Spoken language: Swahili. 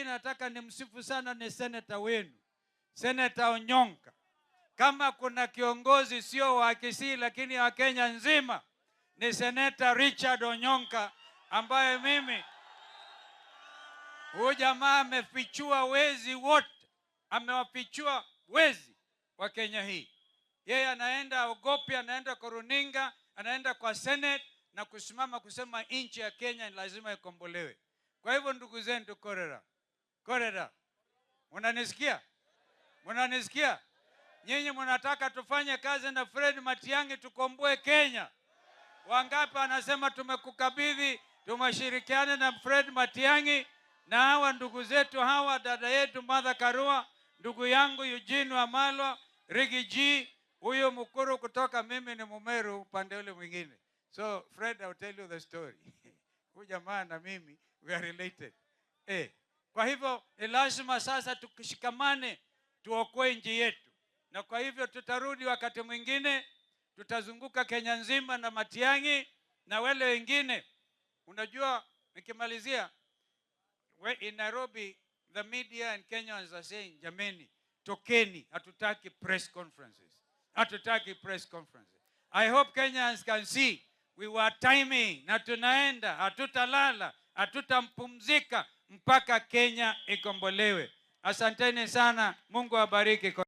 mwingine nataka nimsifu sana ni seneta wenu, Seneta Onyonka. Kama kuna kiongozi sio wa Kisii lakini wa Kenya nzima ni Seneta Richard Onyonka, ambaye mimi, huyu jamaa amefichua wezi wote, amewafichua wezi wa Kenya hii. Yeye anaenda ogopi, anaenda kwa runinga, anaenda kwa Senate na kusimama kusema nchi ya Kenya ni lazima ikombolewe. Kwa hivyo, ndugu zetu, korera korera, munanisikia? Munanisikia? Nyinyi mnataka tufanye kazi na Fred Matiang'i tukomboe Kenya? Wangapi anasema tumekukabidhi, tumeshirikiana na Fred Matiang'i na hawa ndugu zetu hawa, dada yetu Martha Karua, ndugu yangu Eugene Wamalwa, Riggy G, huyo Mukuru kutoka, mimi ni Mumeru upande ule mwingine. So Fred, I'll tell you the story. Huyu jamaa na mimi, we are related. Kwa hivyo ni lazima sasa tukishikamane tuokoe nchi yetu, na kwa hivyo tutarudi wakati mwingine, tutazunguka Kenya nzima na Matiang'i na wale wengine. Unajua, nikimalizia, in Nairobi the media and Kenyans are saying, "Jameni, tokeni, hatutaki press conferences, hatutaki press conferences." I hope Kenyans can see we were timing na tunaenda, hatutalala, hatutampumzika mpaka Kenya ikombolewe. Asanteni sana, Mungu awabariki.